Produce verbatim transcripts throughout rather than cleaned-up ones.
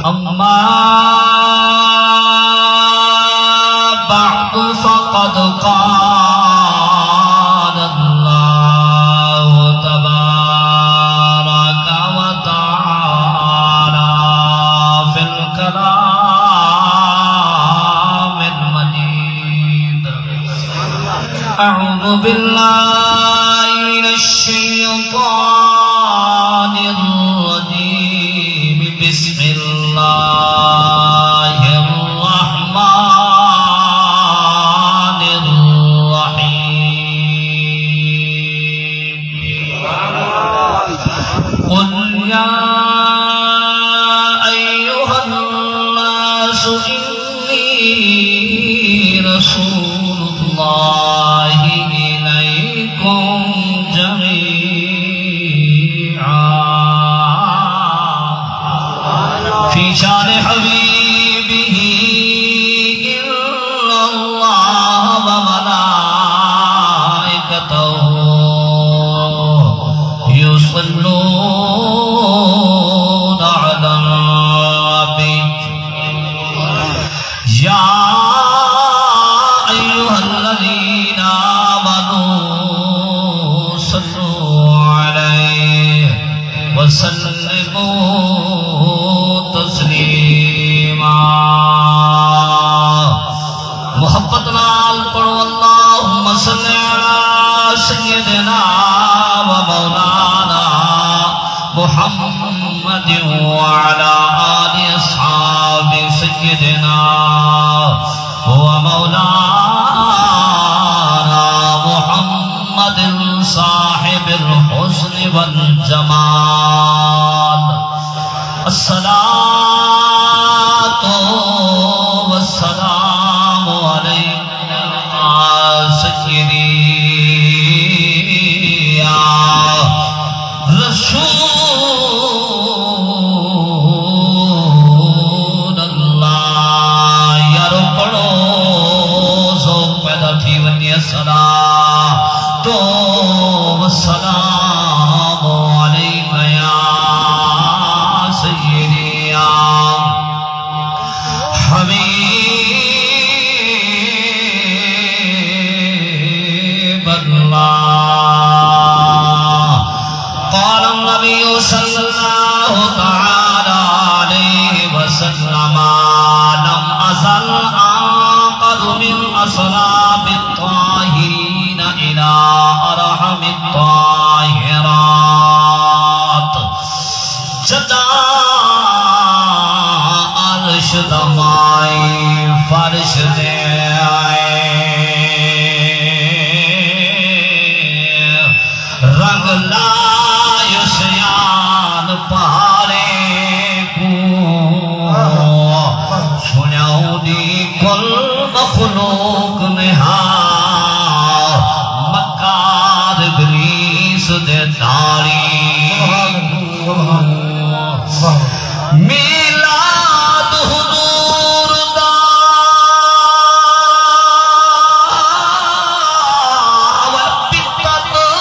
أما بعد، فقد قال الله تبارك وتعالى في الكلام المجيد. أعوذ بالله من الشيطان الرجيم. بسم الله الرحمن الرحيم. قل يا أيها الناس إني رسول الله إليكم جميعا. في شأن حبيبه إن الله وملائكته يصلون على النبي. يا أيها الذين آمنوا صلوا عليه وسلموا تسليما. محبت نال پڑھو، اللهم صل على سيدنا ومولانا محمد وعلى آل أصحاب سيدنا ومولانا محمد صاحب الحسن والجمال. الصلاة والسلام عليك يا سيدي يا رسول اللہ۔ یارو پڑھو، ذوق پیدا تھی ونڄے۔ الصلاۃ والسلام علیک یا سیدی یا حبیب اللہ۔ قال النبي صلى الله تعالى عليه وسلم: لم أزل أنقذ من أصلاب الطاهرين إلى أرحم الطاهرات۔ جݙاں عرش دا مائی فرش دے آئے، رنگ لائے سیان پہاڑے کوں، سݨیا اودی کل مخلوق نہا، مکار ابلیس دے داڑھی۔ سبحان اللہ، سبحان اللہ۔ میلاد حضور دا پتت دی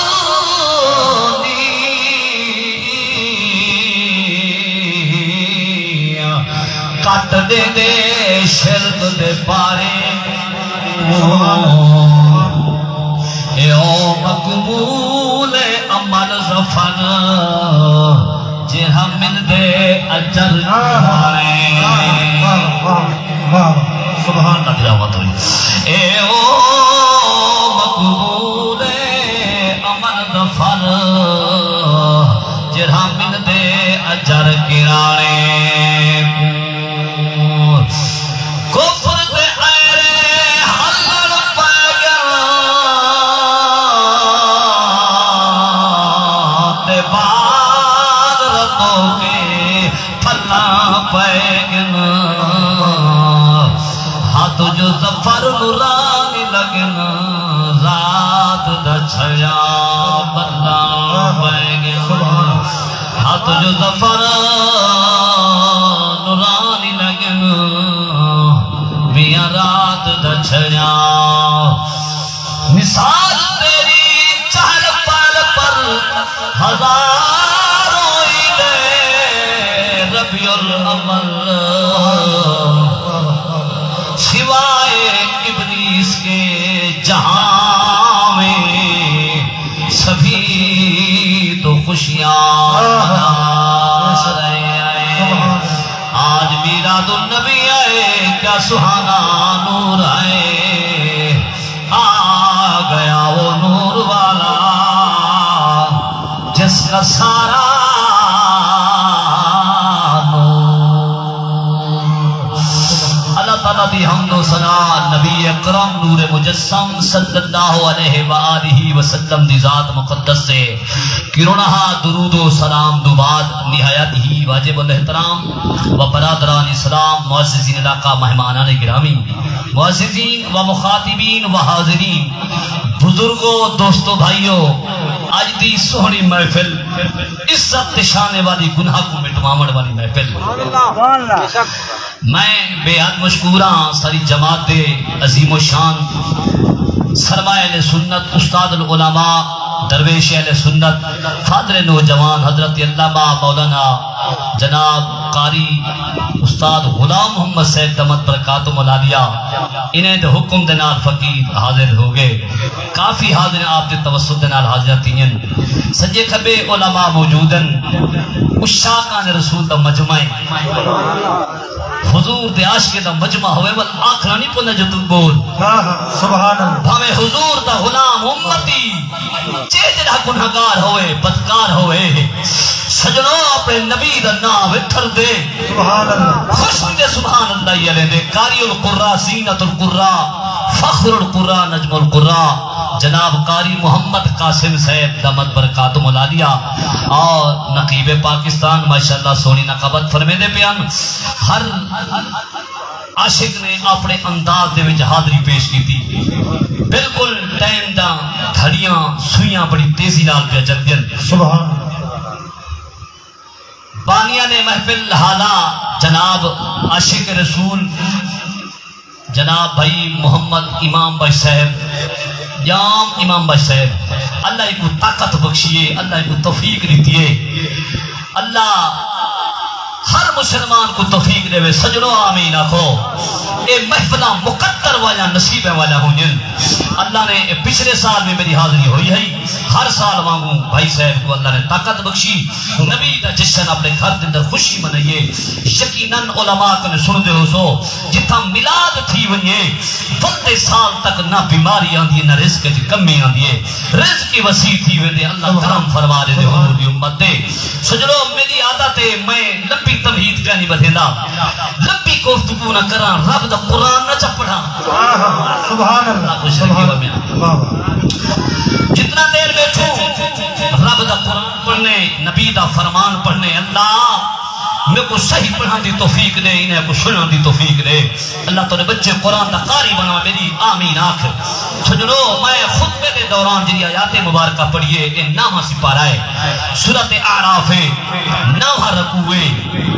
کٹ ݙیندے شرک دے پارے۔ اے او مقبول عمل ظفر، جیڑھا ملدے اجر کرانے۔ واہ، واہ، واہ، واہ، سبحان اللہ، تلاوت ہوئی۔ اے او مقبول عمل ظفر، جیڑھا ملدے اجر کرانے کوں۔ کفر دے ایرے ہلݨ پئے ڳن، تے بال رتو کے پھلاں پئے ڳن۔ ہتھ جو ظفر نورانی لڳن، ذات دا چھیا بدلاں پئے ڳن۔ ہتھ جو ظفر نورانی لڳن، میاں رات دا چھیا۔ مثال تیری چہل پہل پر ہزاروں عیدے، ربیع الاول، سوائے ابلیس کے جہاں میں سبھی تو خوشیاں منا رہے ہیں۔ آج میلاد النبی آئے، کیا سہانا نور آئے، آ گیا وہ نور والا، جس کا سارا نور۔ اللہ تعالیٰ دی حمد و ثنا، نبی اکرم نور مجسم صلی اللہ علیہ وآلہ وسلم دی ذات مقدس تے کرݨ ہا۔ درود و سلام دو بعد نہایت ہی واجب الاحترام و برادران اسلام، معززین علاقہ، مہمانان گرامی، معززین و مخاطبین و حاضرین، بزرگو، دوستو، بھائیو، اڄ دی سوہݨی محفل، عزت تے شان والی، گناہ کوں مٹواوݨ والی محفل۔ میں بے حد مشکور ہاں ساری جماعت دے عظیم الشان سرمایہ اہل سنت، استاد العلماء، درویش اہل سنت، فاضل نوجوان حضرت علامہ مولانا جناب قاری استاد غلام محمد صاحب دامت برکاتہم العالیہ، انہیں دے حکم دے نال فقیر حاضر ہو گئے۔ کافی حاضرین آپ دے توسط دے نال حاضر تھین۔ سجے کھبے علماء موجود ہیں۔ عشاقان رسول دا مجمع ہے۔ حضور دے عاشقیں دا مجمع ہوئے، ول آکھنا نہیں پوندا جو توں بول۔ ہاں، ہاں، سبحان اللہ۔ بھاویں حضور دا غلام امتی، جے جیڑھا گنہگار ہوئے، بدکار ہوئے، سجݨو، اپݨے نبی دا ناں وٹھر دے۔ سبحان اللہ۔ خوش تھی دے سبحان اللہ ہی علیندے۔ قاری القراء، زینت القراء، فخر القراء، نجم القراء، جناب قاری محمد قاسم صاحب دامت برکاتہم العالیہ اور نقیب پاکستان، ماشاءاللہ سوہݨی نقابت فرمیندے پئے ہن۔ ہر عاشق نے اپݨے انداز دے وچ حاضری پیش کیتی۔ بالکل ٹائم دا، گھڑیاں، سوئیاں بڑی تیزی نال پیا چلدیاں۔ سبحان اللہ۔ بانیان محفل حالا جناب عاشق رسول، جناب بھائی محمد امام بخش صاحب، جام امام بخش صاحب، اللہ ایکوں طاقت بخشیے، اللہ ایکوں توفیق ݙتیے۔ اللہ ہر مسلمان کوں توفیق ݙیوے۔ سجݨو، آمین آکھو۔ اے محفلاں مقدر والیاں، نصیبیں والیاں ہوندین۔ اللہ نے، اے پچھلے سال وی میݙی حاضری ہوئی ہئی، ہر سال وانگوں بھائی صاحب کوں اللہ نے طاقت بخشی۔ نبی دا جشن اپݨے گھر دے اندر خوشی منائیے۔ یقیناً علماء کنے سݨدے ہوسو، جتھاں میلاد تھی ونڄے، ولدے سال تک نہ بیماری آندی ہے، نہ رزق وچ کمی آندی ہے، رزق ہی وسیع تھی ویندے۔ اللہ کرم فرما ݙے حضور دی امت تے۔ سجݨو، میݙی عادت ہے، میں لمبی تمہید کائنی ٻدھیندا، لمبی گفتگو نہ کراں، رب دا قرآن نہ چا پڑھاں۔ سبحان اللہ، اللہ خوش رکھے۔ سبحان اللہ۔ واہ واہ۔ جتنا دیر ٻیٹھوں، رب دا قرآن پڑھݨے، نبی دا فرمان پڑھݨے۔ اللہ میکوں صحیح پڑھݨ دی توفیق ݙے، انہیں کوں سݨݨ دی توفیق ݙے۔ اللہ تیݙے ٻچے قرآن دا قاری بݨاوے، میݙی آمین آکھ۔ سجݨو، میں خطبے دے دوران جیڑھی آیات مبارکہ پڑھی ہے، اے نواں سپارہ ہے، سورۃ اعراف ہے، نواں رکوع ہے۔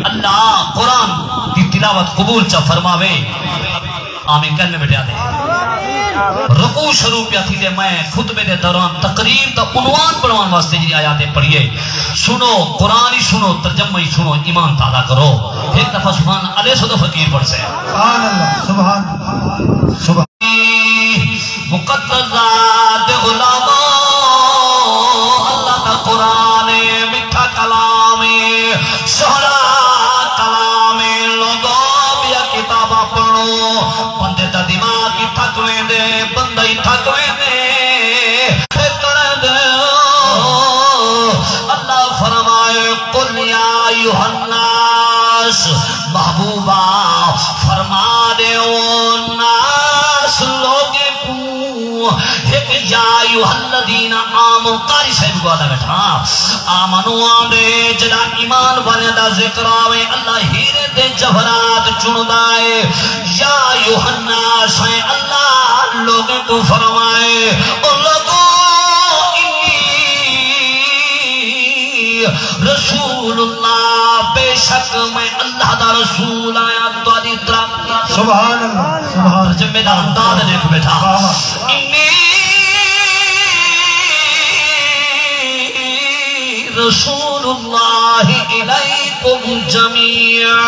اللہ قرآن دی تلاوت قبول چا فرماوے۔ آمین کہنے ٻیٹھے آتے۔ رکوع شروع پیا تھی تے میں خطبے دے دوران تقریر دا عنوان بݨاوݨ واسطے جیڑھی آیات پڑھی ہے، سݨو، قرآن ہی سݨو، ترجمہ ہی سݨو، ایمان تازہ کرو۔ ہک دفعہ سبحان اللہ سو تو فقیر پڑھ سے۔ سبحان اللہ، سبحان اللہ، سبحان۔ مقدس ذات غلامو، اللہ دا قرآن ہے، میٹھا کلام ہے، سوہݨا کلام ہے۔ لوگو، ٻیا کتاباں پڑھو، بندے دا دماغ ہی تھک ویندے، بندہ ہی تھک ویندے۔ فکر دے۔ اللہ فرمائے، قل یا ایھا الناس، محبوبا فرما ݙے او ناس لوگیں کوں، ہک یا ایھا الذین آمنوا، قاری صاحب کوں آہدا ٻیٹھاں، آمنوا آندے جݙاں ایمان والیاں دا ذکر آوے، اللہ ہیرے تے جواہرات چݨدا ہے۔ یا ایھا الناس، اے اللہ لوگیں کوں فرمائے، او لوگو، انی رسول اللہ، بے شک میں اللہ دا رسول آیاں تہاݙی طرف۔ سبحان اللہ، سبحان اللہ۔ اچھا، میݙا انداز ݙیکھ ٻیٹھا۔ واہ واہ۔ انی رسول اللہ الیکم۔ جميعا،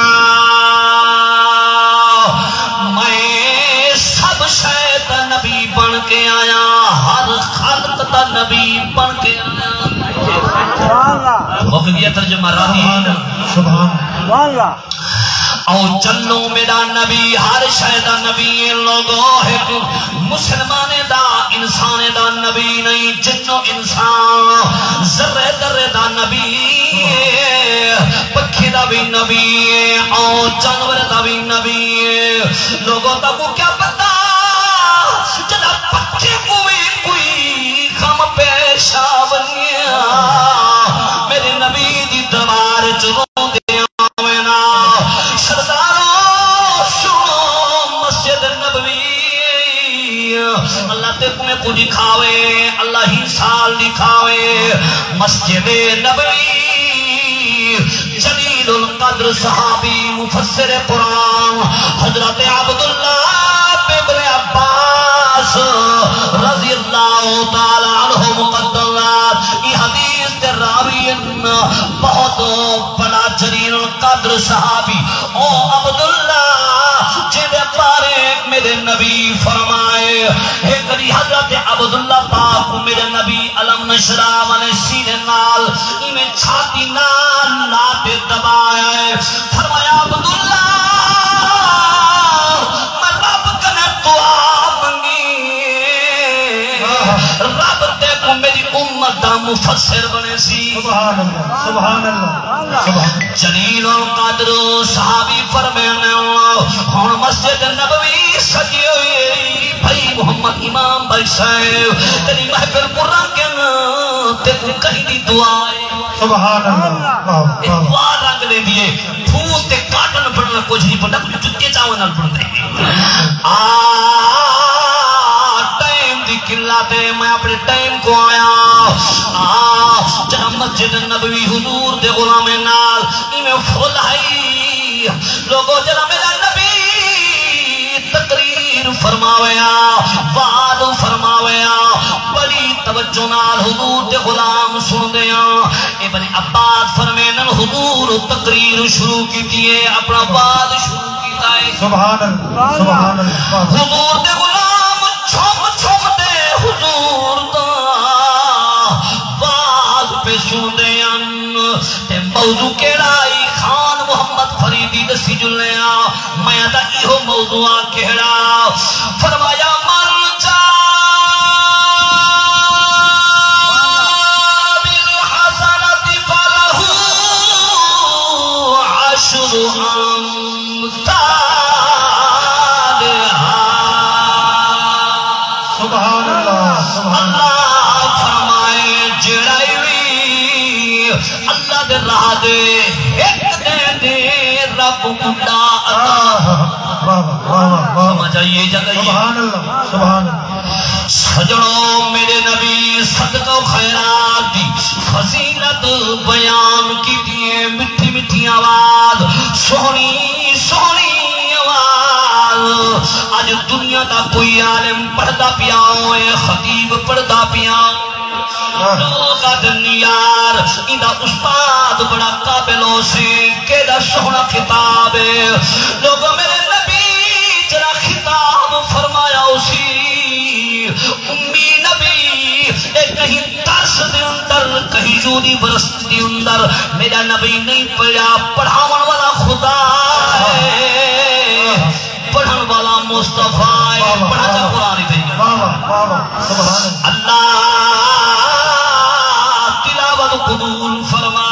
میں سب شے دا نبی بݨ کے آیا، ہر خلق دا نبی بݨ کے آیا۔ سبحان اللہ۔ مک ڳیا ترجمہ راہی۔ سبحان اللہ۔ او چلو میرا نبی ہر شے دا نبی ہے لوگو، ہک مسلمانے دا، انسانے دا نبی نہیں، جنو انسان، ذرے ذرے دا نبی، پکھی دا بھی نبی، او جانور دا بھی نبی۔ لوگو تاکو کیا پتا جدا پکھی کو بھی کوئی غم پیش آ ونیا، میرے نبی دی دربار چ روندے آوینا۔ سردارو سنو، مسجد نبوی، اللہ تیکوں میکوں ݙکھاوے، اللہ ہی سال ݙکھاوے۔ مسجد نبوی، جلیل القدر صحابی مفسر قرآن حضرت عبداللہ ابن عباس رضی اللہ تعالی عنہ مقدم ذات، ایں حدیث دے راوی ہن، بہت بڑا جلیل القدر صحابی۔ او عبداللہ جیندے بارے میرے نبی فرمائے، ہک ݙینہہ حضرت عبداللہ پاک کوں میرے نبی الم نشرح والے سینے نال ایویں چھاتی نال لا تے دبایا ہے۔ فرمایا، عبداللہ، میں رب کنے دعا منگی، رب تیکوں میری امت دا مفسر بݨیسی۔ سبحان اللہ، سبحان اللہ، سبحان اللہ۔ جلیل القدر صحابی فرمیندے، ہݨ مسجد نبوی سجی ہوئی ہے، بھائی محمد امام بھائی صاحب، تیری محفل کوں رنگ ڳن، تیکوں کہیں دی دعا ہے۔ سبحان اللہ، واہ، واہ، واہ۔ دعا رنگ لیندی ہے، پھول تے کاٹن بݨݨا کجھ نہیں بݨدا، کجھ جتے چاول نال بݨدے۔ آ، ٹائم دی قلت ہے، میں اپݨے ٹائم کوں آیا۔ آ، جا مسجد نبوی حضور دے غلامیں نال ایویں فل ہئی۔ لوگو، جڑا میرا نبی تقریر فرماویا، وعظ فرماویا، بڑی توجہ نال حضور دے غلام سݨدے ہن۔ ابن عباس فرمیندن، حضور تقریر شروع کیتی ہے، اپݨا وعظ شروع کیتا ہے۔ سبحان اللہ، سبحان اللہ۔ حضور دے غلام چھم چھم دے حضور دا وعظ پئے سݨدے ہن۔ تے موضوع کیڑھا ای؟ خان محمد فریدی ݙسی جلیا، میں آہدا ایہو موضوع آ کیڑھا؟ فرمایا، من جاء بالحسنة فله عشر أمثالها۔ سبحان اللہ، سبحان اللہ۔ اللہ فرمائے، جیڑھا وی اللہ دے راہ دے ہک ݙینہہ دے، رب ٻڈھا عطا۔ آہ، واہ، واہ، واہ، واہ، واہ۔ سمجھ آئی ہے یا نہیں؟ سبحان اللہ، سبحان اللہ۔ سجݨو، میرے نبی صدقہ و خیرات دی فضیلت بیان کیتی ہے، مٹھی مٹھی آواز، سوہݨی سوہݨی آواز۔ اڄ دنیا دا کوئی عالم پڑھدا پیا ہوئے، خطیب پڑھدا پیا لوگ آہدن، یار، ایندا استاد بڑا قابل ہوسی، کیݙا سوہݨا خطاب ہے۔ لوگو، میرے نبی جڑا خطاب فرمایا ہوسی، امی نبی، اے کہیں درس دے اندر، کہیں یونیورسٹی دے اندر میرا نبی نہیں پڑھیا، پڑھاوݨ والا خدا ہے۔ پڑھݨ والا مصطفیٰ ہے، واہ واہ، پڑھا چا واہ واہ۔ قرآن ہی تھی۔ واہ واہ، واہ واہ، سبحان اللہ۔ اللہ تلاوت قبول فرما۔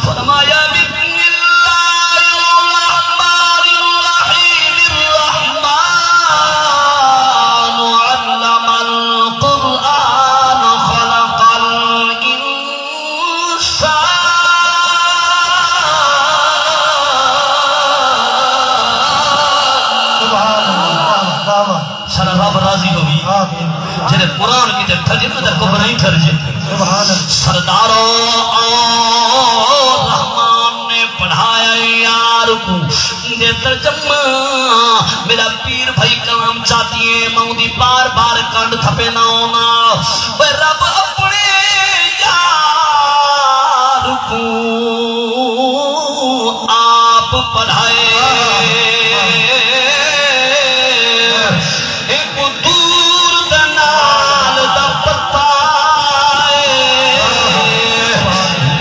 فرمایا، بسم اللہ الرحمن الرحیم، الرحمن علم القرآن خلق الانسان۔ سبحان اللہ، واہ واہ۔ سارا رب راضی ہووی۔ آمین۔ جڑے قرآن کیتے ٹھر جن، تے کفر نہیں ٹھر جن۔ سبحان اللہ۔ سردارو، او رحمان نے پڑھایا یار کو۔ دے ترجمہ میرا پیر بھائی کلام چاتی ہے، میں دی بار بار کنڈ تھپے نہ ہونا۔ اے رب اپنے یار کوں آپ پڑھائے۔ ایکوں دور دے نال دا پتہ اے۔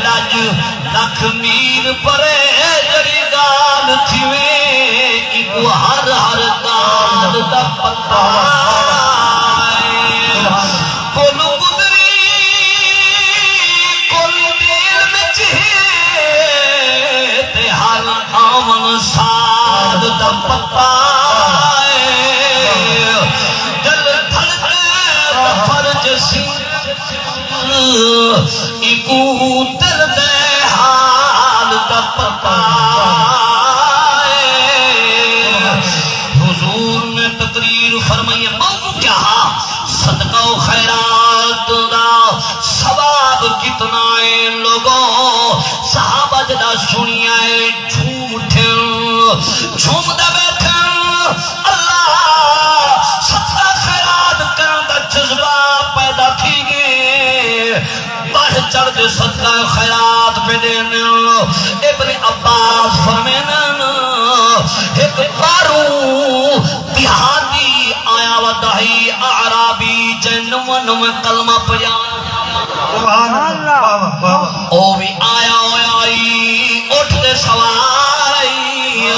لڄ لکھ میل پرے جیڑھی ڳالھ تھیوے، ایکوں ہر ہر ڳالھ دا پتہ اے۔ کولوں گزری، کولوں دل وچ ہے، تے ہر آون سال دا پتہ اے۔ دل دھڑکے دا فرض سی، ایکوں دل دے حال دا پتہ اے۔ حضور نے تقریر فرمائی ہے، موضوع کیا ہا؟ صدقہ و خیرات دا ثواب کتنا ہے لوگو؟ صحابہ جݙاں سݨیا ہے، جھوم اٹھن، جھومدے ٻیٹھن۔ اللہ، صدقہ خیرات کرݨ دا جذبہ پیدا تھی ڳئے، بڑھ چڑھ کے صدقہ خیرات پئے ݙیندن۔ ابن عباس فرمیندن، ہک ٻاہروں دیہاتی آیا ودا ہئی، اعرابی، جئیں نواں نواں کلمہ پڑھیا۔ سبحان اللہ۔ واہ، واہ، واہ، واہ۔ او وی آیا ہویا ہئی، اٹھ تے سوار ہئی،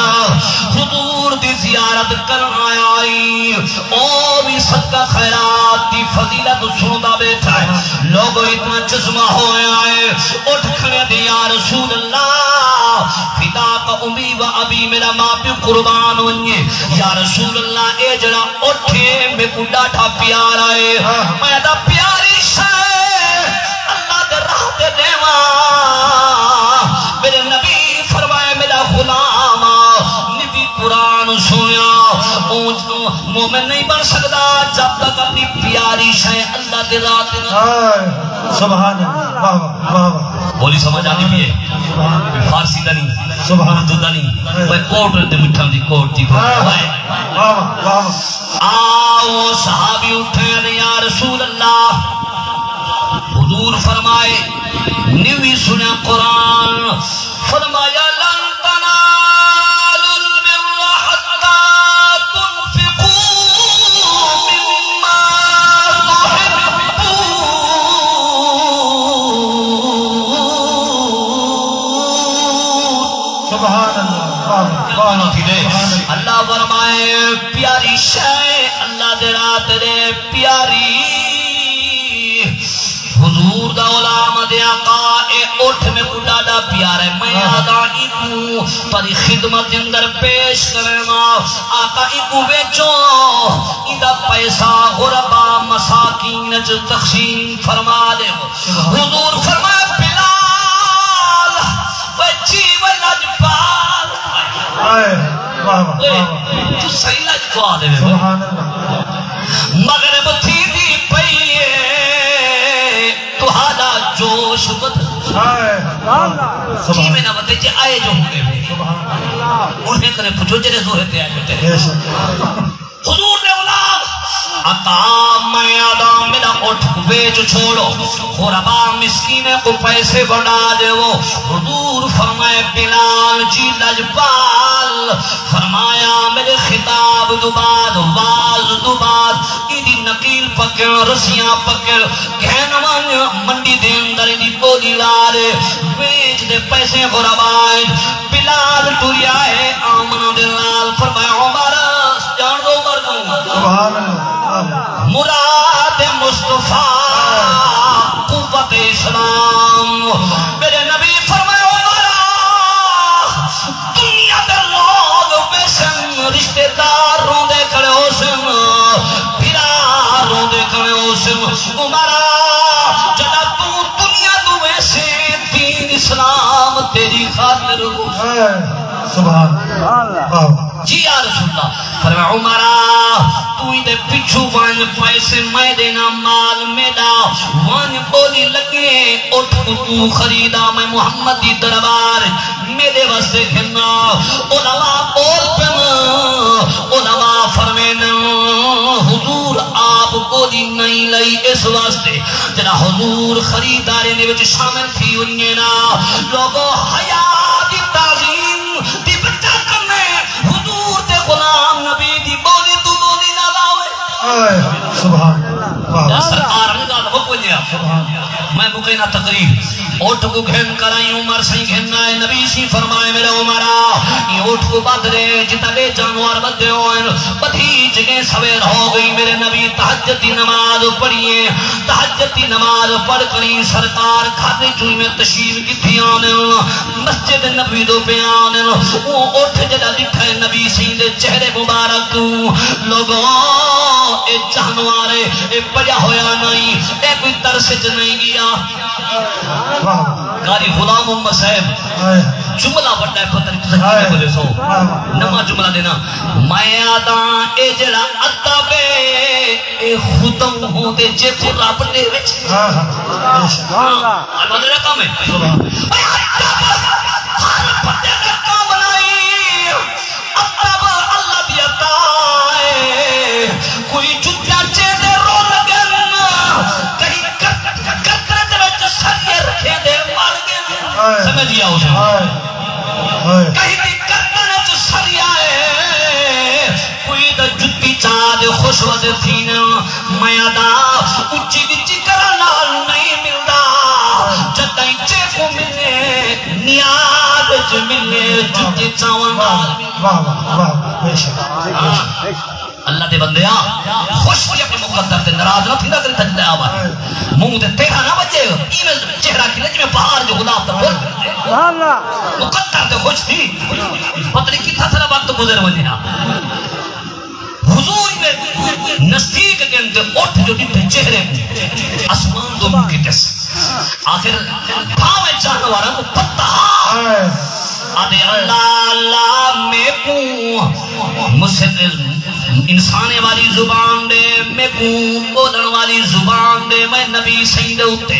حضور دی زیارت کرݨ آیا ہئی۔ او وی صدقہ خیرات دی فضیلت سݨدا ٻیٹھا ہے۔ لوگو، اتنا چشمہ ہویا ہے، اٹھ کھڑے تے، یا رسول اللہ، فداک امی و ابی، میرا ماں پیو قربان ونڄے۔ یا رسول اللہ، اے جیڑھا اٹھ ہے، میکوں ݙاڈھا پیارا ہے، میں دا پیاری شے اللہ دے راہ تے ݙیواں۔ میرے نبی فرمائے، میرا غلام، نبی قرآن سݨیا، اوں مومن نہیں بݨ سڳدا جب تک اپݨی پیاری شے اللہ دے راہ تے نہ۔ ہائے، سبحان اللہ، واہ، واہ، واہ، واہ۔ ٻولی سمجھ آندی پئی ہے؟ سبحان اللہ۔ فارسی دا نہیں، سبحان اردو دا نہیں، اللہ۔ میں کوٹ تے مٹھاں دی کوٹ دی بول رہا ہوں۔ واہ، واہ، واہ۔ آؤ صحابی اٹھے نے، یا رسول اللہ، حضور فرمائے، نبی سݨیا قرآن، فرمایا، لن تنالوا البر حتى تنفقوا مما تحبون۔ سبحان اللہ، واہ، واہ، تھی دے۔ سبحان اللہ۔ اللہ فرمائے، پیاری شے اللہ دے راہ تے پیاری۔ حضور دا غلام آہدے، آقا، اے اٹھ میکوں ݙاڈھا پیارا ہے، میں آہداں اینکوں تہاݙی خدمت دے اندر پیش کرینداں۔ آقا، اینکوں ویچو، ایندا پیسہ غربا مساکین وچ تقسیم فرما ݙیو۔ حضور فرمایا، بلال، اوئے جی، اوئے لجپال۔ ہائے، واہ، واہ، اوئے، واہ، واہ۔ توں صحیح لجپال ہے۔ سبحان اللہ۔ مغرب تھیندی پئی ہے، تہاݙا جوش ودھدا۔ ہائے۔ جی میں نہ ودھے جے آئے جو ہوندے وے۔ سبحان اللہ۔ انہیں کرے پچھو جڑے ظہر تے آئے بیٹھے۔ بے شک۔ حضور دے غلام، آقا، میں آہداں میݙا اٹھ ویچ چھوڑو، غربا مسکینیں کوں پیسے ونڈا ݙیو۔ حضور فرمائے، بلال جی لجپال، فرمایا، میݙے خطاب توں بعد، وعظ توں بعد، ایندی نقیل پکڑ، رسیاں پکڑ، گھن ونڄ منڈی دے اندر ایندی ٻولی لا ݙے، ویچ تے پیسے غربا اچ۔ بلال ٹریا ہے آمنہ دے نال، فرمایا، عمر، ڄاݨدو عمر کوں؟ سبحان اللہ۔ مراد مصطفیٰ، قوت اسلام۔ میرے نبی فرمایا، عمر، دنیا دے لوگ ویسن، رشتہ دار روندے کھڑے ہوسن، بھرا روندے کھڑے ہوسن۔ عمر، جݙاں توں دنیا توں ویسیں، دین اسلام تیݙی خاطر ہوسی۔ سبحان اللہ۔ واہ۔ جی یا رسول اللہ۔ فرمایا، عمر، توں ایندے پچھوں ونڄ، پیسے میں ݙینا، مال میݙا، ونڄ ٻولی لڳے، اٹھ کوں توں خریدا، میں محمد دی دربار میݙے واسطے گھن آ۔ علماء ٻول پن، علماء فرمیندن، حضور آپ ٻولی نہیں لئی، اس واسطے جݙاں حضور خریداری دے وچ شامل تھی ونڄے نا۔ لوگو، حیا دی تعظیم دی وجہ کنے حضور دے غلام نبی دی ٻولی توں ٻولی نہ لاوے۔ آئے، سبحان اللہ، واہ۔ سرکار نے ڳالھ مک ونڄیا۔ سبحان اللہ۔ میں مکینا تقریر۔ اٹھ کوں گھن کر آئی عمر سائیں گھن آئے، نبی سی فرمائے، میرے عمرا، ایں اٹھ کوں ٻدھ ݙے، جتھاں ٻئے جانور ٻدھے ہوئن، ٻدھی جگہ سویر ہو ڳئی۔ میرے نبی تہجد دی نماز پڑھیے، تہجد دی نماز پڑھ کری سرکار گھر وچوں میں تشریف گھدی آندن، مسجد نبوی دو پیا آندن۔ او اٹھ جݙاں ݙٹھا ہے نبی سئیں دے چہرے مبارک کوں، لوگو، اے جانور اے، اے پڄا ہویا نئیں، اے کوئی ترس اچ نئیں ڳیا۔ واہ۔ قاری غلام محمد صاحب، ہائے۔ جملہ وݙا ہے، پتہ نہیں تساں ہائے۔ کیویں ٻولے سو۔ واہ، واہ۔ نواں جملہ ݙینا۔ میں آہداں اے جیڑھا ادب ہے، اے ختم ہوندے جے کوں رب ݙیوے۔ ہاں، ہاں۔ بے شک۔ ہاں، اللہ دا کم ہے۔ سبحان۔ اے ادب ہر بندے دا کم نئیں۔ ادب اللہ دی عطا ہے۔ کوئی جتیاں چیندے رل ڳن، کہیں گر-، گردن دے وچ سریے رکھیندے مر ڳن۔ ہائے۔ سمجھ ڳیا ہوسو۔ ہائے۔ ہائے۔ کہیں دی گردن وچ سریا ہے، کوئی دا جتی چا دے خوش ودے تھیندن۔ میں آہداں اچی اچی کرݨ نال نئیں ملدا، جݙاں چے کوں ملے، نیاز وچ ملے، جتی چاوݨ نال ملے۔ واہ، واہ، واہ، بے شک، بے شک۔ اللہ دے بندیاں، خوش تھی اپݨے مقدر تے، ناراض نہ تھیندا کریں۔ تجلے آوا منہ تے تیرا نہ وڄے، ایویں چہرہ کھلے جیویں بہار جو گلاب دا پھل۔ سبحان اللہ۔ مقدر تے خوش تھی، پتہ نہیں کتھاں سارا وقت گزر ونڄے ہا۔ حضور دے نزدیک ڳن تے اٹھ جو ݙٹھے چہرے کوں، اسمان دو منہ کیتس۔ آخر بھاویں جانوراں کوں پتہ ہا۔ ہائے۔ آہدے، اللہ، اللہ، میکوں مسل-، انسانے والی زبان ݙے، میکوں ٻولݨ والی زبان ݙے، میں نبی سئیں دے اتے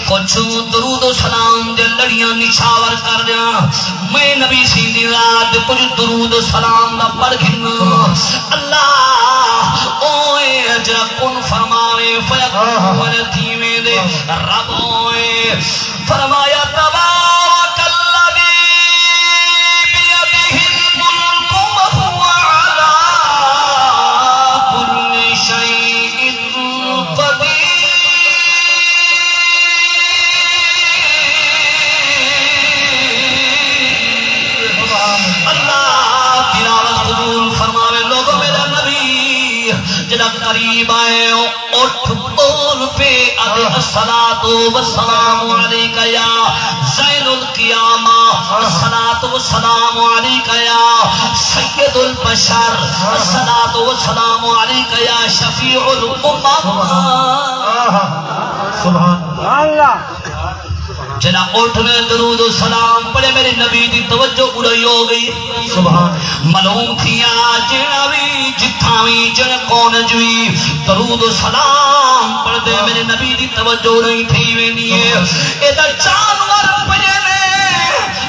کجھ درود و سلام دے لڑیاں نچھاور کر ݙیاں۔ میں نبی سئیں دی ذات کجھ درود و سلام دا پڑھ گھناں۔ اللہ اوئے جیڑھا کن فرماوے فیکون تھی ویندے۔ رب اوئے فرمایا، تبارک الذی بیدہ الملک وہو علی کل شیء قدیر۔ اللہ تلاوت قبول فرماوے۔ لوگو، میرا نبی جیڑھا قریب آئے، اٹھ ٻول پے، آہدے، الصلاۃ والسلام علیک یا زین القیامہ، الصلاۃ والسلام علیک یا سید البشر، الصلاۃ والسلام علیک یا شفیع الامم۔ سبحان اللہ۔ جیڑھا اٹھ نے درود و سلام پڑھے، میرے نبی دی توجہ اڑائی ہو ڳئی۔ سبحان۔ معلوم تھیا جیڑھا وی، جتھاں وی، جیڑھے کون وچ وی درود و سلام پڑھدے، میرے نبی دی توجہ اڑائی تھی ویندی ہے۔ اے دا جانور پڄے نے،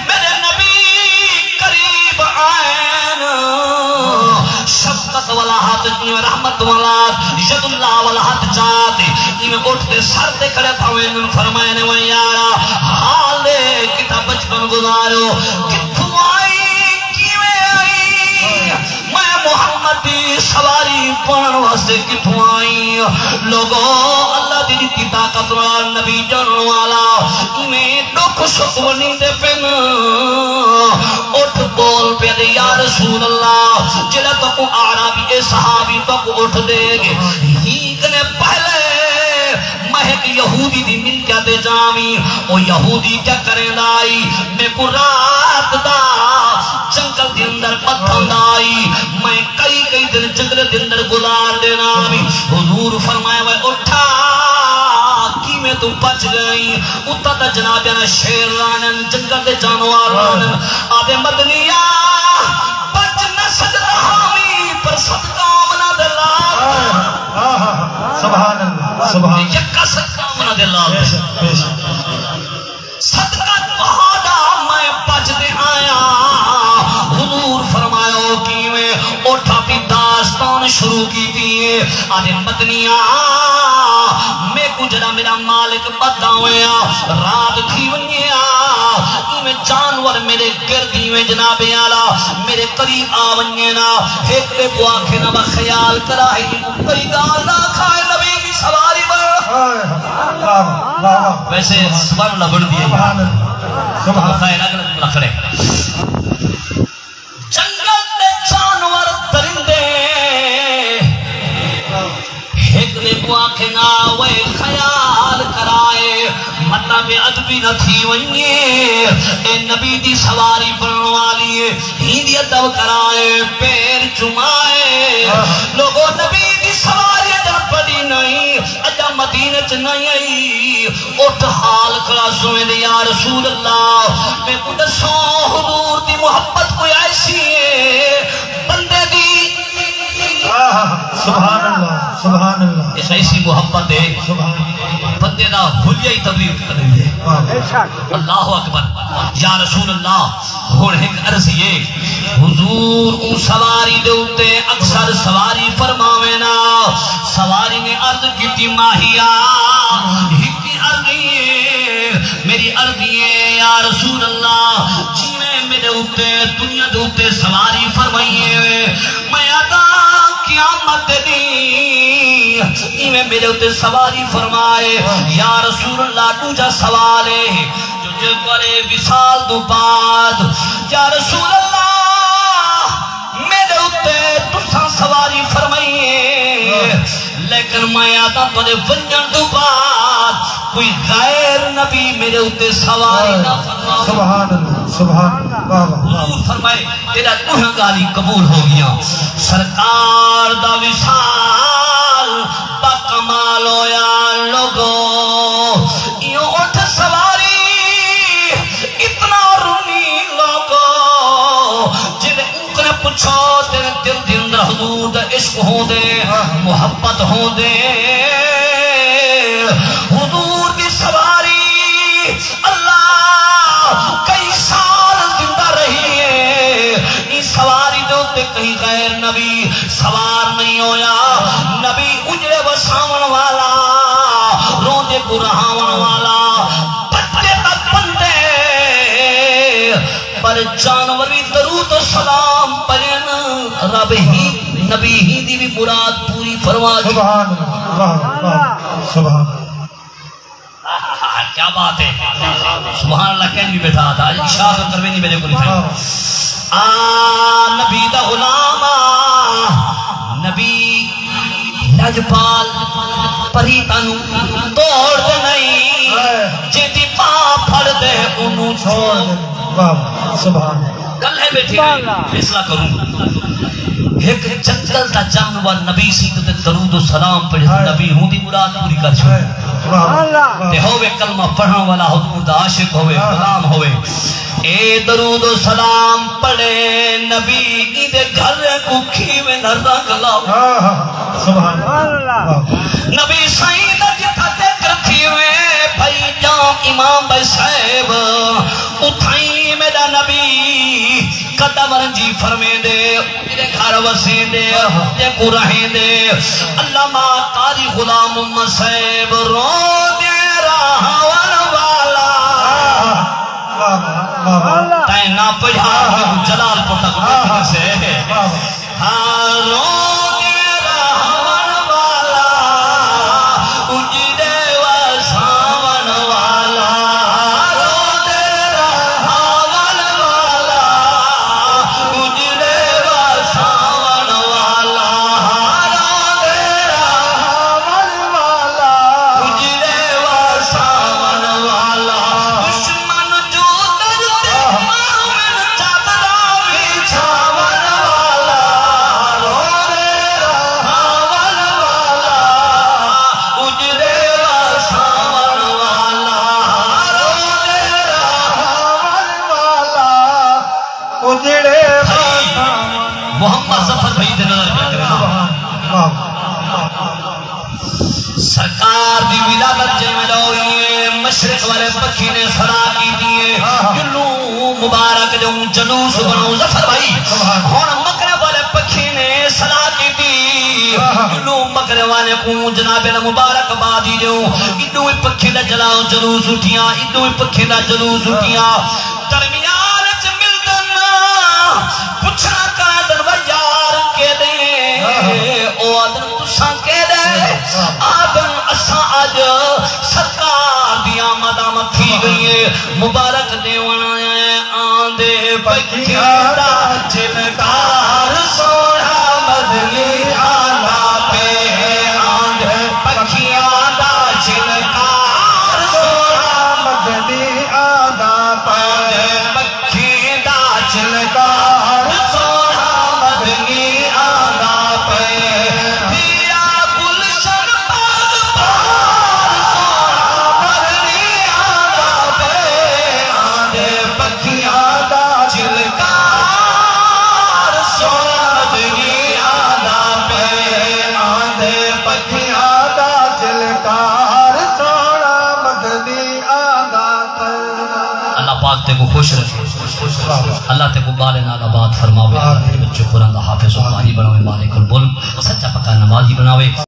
میرے نبی قریب آئن، شفقت والا ہتھ، جیویں رحمت والا ہتھ، ید اللہ والا ہتھ چا تے، جیویں اٹھ تے سر تے کھڑے پاویں، انہوں فرمائے نے، وے یارا، حال دے کتھا بچپن گزاریو، کتھوں آئی، کیویں آئی؟ میں محمد دی سواری بݨݨ واسطے کتھوں آئی؟ لوگو، اللہ دی ݙتی طاقت نال نبی ڄاݨݨ والا، ایویں ݙکھ سکھ ونڈیندے پن۔ اٹھ ٻول پیا تے، یا رسول اللہ، جیڑھا تہاکوں اعرابی، اے صحابی تہاکوں اٹھ ݙے ڳئے، ہی کنے پہلے میں ہک یہودی دی ملکیت تے جاویں۔ او یہودی کیا کریندا ہئی؟ میکوں رات دا جنگل دے اندر ٻدھیندا ہئی۔ میں کئی کئی دن جنگل دے اندر گزار ݙینا ہئی۔ حضور فرمایا، وے اٹھا، کیویں توں بچ ڳئیں؟ اتھاں تاں جناب نا شیر رہندن، جنگل دے جانور رہندن۔ آہدے، مدنیا، بچ نہ سڳدا ہامی، پر صدقہ آمنہ دے لال۔ آہا، آہا، سبحان اللہ، سبحان اللہ۔ یکا صدقہ آمنہ دے لال۔ بے شک، بے شک۔ صدقہ تہاݙا میں بچ تے آیاں۔ حضور فرمایا، او کیویں؟ اٹھ اپݨی داستان شروع کیتی ہے۔ آہدے، مدنیا، میکوں جݙاں میݙا مالک ٻدھا ہویا، رات تھی ونڄے آ، ایویں جانور میݙے گرد، ایویں جناب آلا میݙے قریب آ ونڄے نا، ہک ٻئے کوں آکھے نا، بس خیال کرا، ہک کئی ڳالھ نہ آکھا، اے نبی دی سواری بݨ۔ ہائے، واہ، واہ، واہ۔ ویسے سبحان اللہ بݨدی ہے۔ سبحان اللہ۔ سبحان اللہ۔ خیر، اڳلے رکھڑے۔ جنگل دے جانور درندے ہک ٻئے کوں آکھے نا، وے خیال کرائے، مطلب ادبی نہ تھی ونڄے، اے نبی دی سواری بݨݨ والی ہے، ہیندی ادب کرائے، پیر چمائے۔ لوگو، نبی دی سواری اڄاں پڑھی نہیں، اڄاں مدینے چ نہیں آئی۔ اٹھ حال کھڑا سویں دے، یا رسول اللہ، میکوں ݙسو، حضور دی محبت کوئی ایسی ہے بندے دی؟ آہ، سبحان اللہ، سبحان اللہ۔ ایک ایسی محبت ہے، سبحان اللہ۔ بندے دا حلیہ ہی تبلیغ کر ݙیندے۔ واہ۔ اللہ اکبر۔ یا رسول اللہ، ہݨ ہک عرضی ہے، حضور اوں سواری دے اتے اکثر سواری فرماوے نا۔ سواری نے عرض کیتی، ماہیا، ہک عرضی ہے، میری عرضی ہے، یا رسول اللہ، جیویں میرے اتے دنیا دے اتے سواری فرمائی ہے، میں آدھا قیامت دے ݙینہہ ایویں میرے اتے سواری فرمائے۔ یا رسول اللہ، ݙوجھا سوال ہے، جو جے تیݙے وصال توں بعد، یا رسول اللہ، میرے اتے تساں سواری فرمائی ہے، لیکن میں آدھا تیݙے ونڄݨ توں بعد کوئی غیر نبی میرے اتے سواری نہ فرماوے۔ سبحان اللہ، سبحان اللہ، واہ، واہ، واہ۔ حضور فرمائے، تیݙا ݙوہاں ڳالھیں قبول ہو ڳیاں۔ سرکار دا وصال با کمال ہویا لوگو، ایہو اٹھ سواری اتنا رنی لوگو، جیندے اوں کنیں پچھو، تیݙے دل دے اندر حضور دا عشق ہوندے، محبت ہوندے، حضور دی سواری اللہ کئی سال زندہ رہی ہے۔ ایں سواری دے اتے کہیں غیر نبی سوار نہیں ہویا۔ نبی اجڑے وساوݨ والا، روندے کوں رہاوݨ والا، پتے تاں پندے، پر جانور وی درود و سلام پڑھن۔ رب ہی، نبی ہی دی وی مراد پوری فرما ݙتی۔ سبحان اللہ، واہ، واہ، سبحان اللہ۔ آہا، کیا بات ہے۔ سبحان اللہ، کہیں بھی بیٹھا تھا، ارشاد کروے نہیں میرے کو۔ آ، نبی دا غلام آ، نبی لجپال پری تانوں توڑ دے نہیں، جیندی ماں پھڑ دے اونوں چھوڑ دے۔ واہ، سبحان اللہ۔ کلھے بیٹھے فیصلہ کروں۔ ہک جنگل دا جانور نبی سی تے درود و سلام پڑھے تے نبی ہوندی مراد پوری کر چھوڑے۔ واہ، واہ۔ تے ہووے کلمہ پڑھݨ والا، حضور دا عاشق ہووے، غلام ہووے۔ اے درود و سلام پڑھے نبی، ایندے گھر کوں کھیویں نہ رنگ لاوے۔ ہاں، ہاں، سبحان اللہ۔ واہ۔ نبی سائیں دا جتھاں ذکر تھیوے، بھائی جام امام بھائی صاحب، اتھائیں میݙا نبی قدم رنجی فرمیندے، میݙے گھر وسیندے، جیکوں رہیندے۔ علامہ قاری غلام محمد صاحب، روندے رہاوݨ والا۔ واہ، واہ، واہ۔ تیں نہ پڑھیا، جلال پور تک ݙسے۔ واہ، واہ۔ ہاں، روندے رہاوݨ والا، اجڑے وساوݨ والا، روندے رہاوݨ والا، اجڑے وساوݨ والا، روندے رہاوݨ والا، اجڑے وساوݨ والا۔ دشمن جو در تے مومن چادراں وچھاوݨ والا، روندے رہاوݨ والا، اجڑے وساوݨ والا، روندے رہاوݨ والا، اجڑے وساوݨ۔ محمد ظفر بھائی دے نظر پیا کرے۔ واہ، واہ۔ سرکار دی ولادت جیویں دا ہوئی ہے، مشرق والے پکھی نے صدا کیتی ہے، جلو مبارک جو جلوس بݨو۔ ظفر بھائی، ہݨ مغرب والے پکھی نے صدا کیتی، جلو مغرب والے کوں جناب دا مبارکباد ہی ݙیوں۔ ایݙوں ہی پکھیں دا جلاؤ جلوس اٹھیاں، ایݙوں ہی پکھیں دا جلوس اٹھیاں۔ درمیان اچ ملدن، پچھݨا کریندن، "وے یار کیݙے؟" او آہدن، "تساں کیݙے؟" آہدن، "اساں اڄ سرکار دی آمد آمد تھی ڳئی ہے، مبارک ݙیوݨ آئے ہیں۔" آندے پکھیاں دا جھلکار، سوہݨا مدنی آندا پئے۔ آندے پکھیاں دا جھلکار، سوہݨا مدنی آندا پئے۔ پکھیں دا جھلکار، سوہݨا مدنی آندا پئے۔ پیا گلشن پاک پار، سوہݨا مدنی آندا پئے۔ آندے پکھیاں دا جھلکار، سوہݨا مدنی آندا پئے۔ آندے پکھیاں دا جھلکار، سوہݨا مدنی آندا پئے۔ اللہ پاک تیکوں خوش رکھے۔ اللہ تیکوں ٻالیں نال آباد فرماوے۔ اللہ تیکوں قرآن دا حافظ و قاری بݨاوے، مالک الملک، سچا پکا نمازی بݨاوے۔